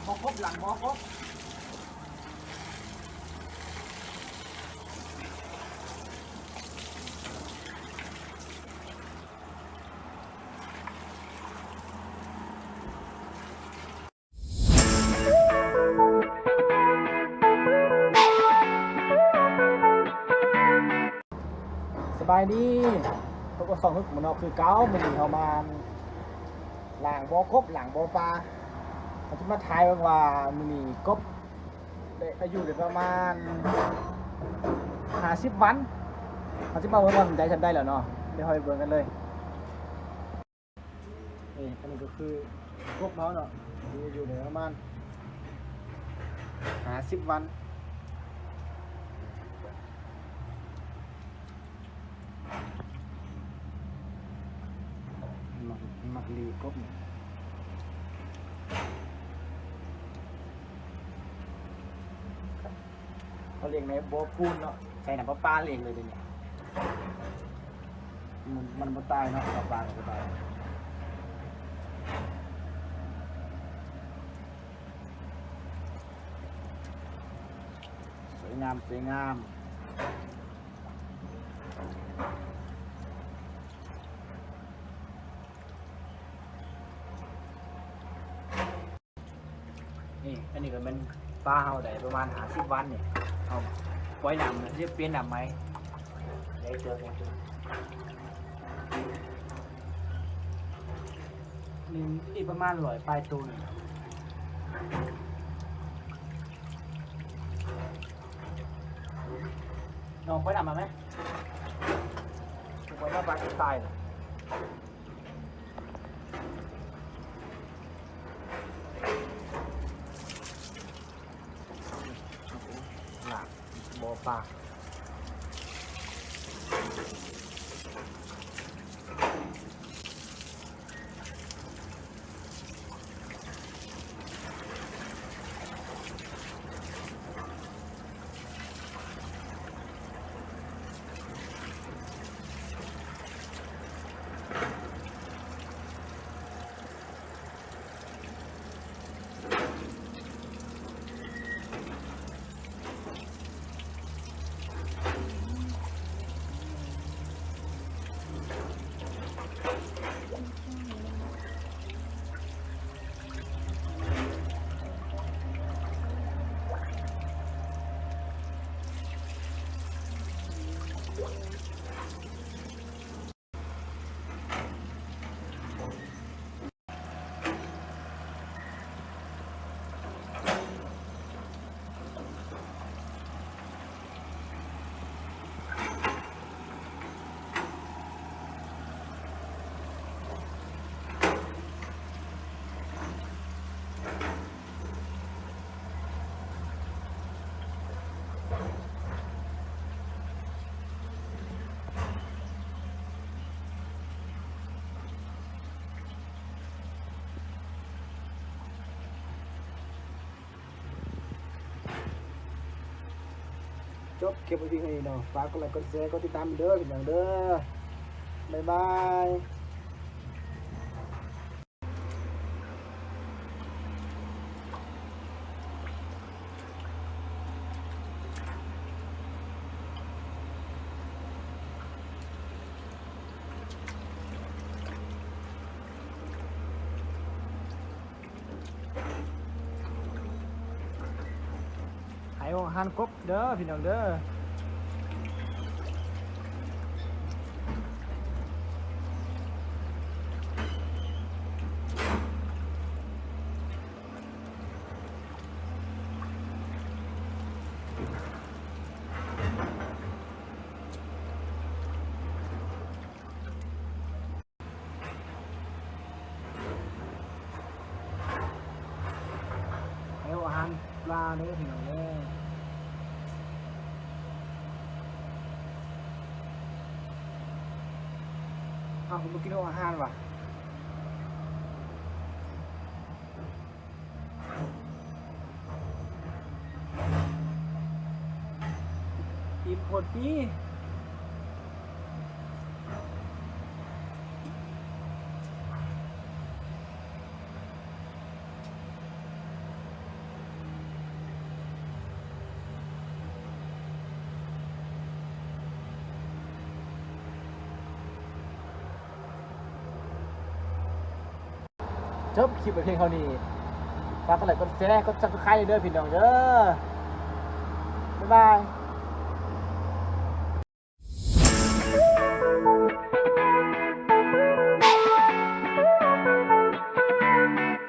ບໍ່ຄົບ ຫຼັງບໍ່ຄົບ. ສະບາຍດີ ພົບກັບຊ່ອງຮຶກໝູນອກຄືເກົ່າ. ມື້ນີ້ເຮົາມາລ້າງບໍ່ຄົບ ລ້າງບໍ່ປາ. ເຮົາຈະມາຖ່າຍເບິ່ງວ່າມື້ນີ້ກົບໄດ້ອາຍຸໄດ້ປະມານຫ້າສິບວັນ. ເຮົາຈະມາເບິ່ງວ່າມັນໃຫຍ່ສ່ຳໃດແລ້ວເນາະ. ດຽວເຮົາໄປເບິ່ງກັນເລີຍ. ນີ້ ອັນນີ້ກໍຄືກົບເຮົາເນາະ ມີອາຍຸໄດ້ປະມານຫ້າສິບວັນ. ມັກ ມັກລີກົບນີ້. ເຂົາລ້ຽງໃນບໍ່ປູນເນາະ ໃສ່ນ້ຳປະປາລ້ຽງເລີຍດຽວນີ້. ມັນ ມັນບໍ່ຕາຍເນາະ ປະປາກໍບໍ່ຕາຍ. ສວຍງາມ ສວຍງາມ. ນີ້ ອັນນີ້ກໍແມ່ນປາເຮົາໄດ້ປະມານຫ້າສິບວັນນີ້ ເຮົາປ່ອຍນ້ຳ ຊິປ່ຽນນ້ຳໃໝ່ ໄດ້ເຕີບ ໄດ້ເຕີບ. ນີ້ ນີ້ປະມານຮ້ອຍປາຍໂຕນີ້. ນ້ອງປ່ອຍນ້ຳມາໄໝ? ປ່ອຍນ້ຳປາຊິຕາຍ. ລ້າງບໍ່ປາ. ຈົບຄລິບໄວ້ພຽງເທົ່ານີ້ເນາະ. ຝາກກົດໄລກົດແຊ ກົດຕິດຕາມເດີ ພີ່ນ້ອງເດີ. ບາຍບາຍ. ໃຫ້ອາຫານກົບເດີພີ່ນ້ອງເດີ. ໃຫ້ອາຫານປາເດີພີ່ນ້ອງເດີ. ເອົ້າ ບໍ່ກິນອາຫານຫວາ? ອີ່ມໂພດຕິ. ຈົບຄລິບໄວ້ພຽງເທົ່ານີ້. ຝາກກົດໄລກ໌ ກົດແຊ ກົດ Subscribe ເດີພີ່ນ້ອງເດີ. ບາຍບາຍ.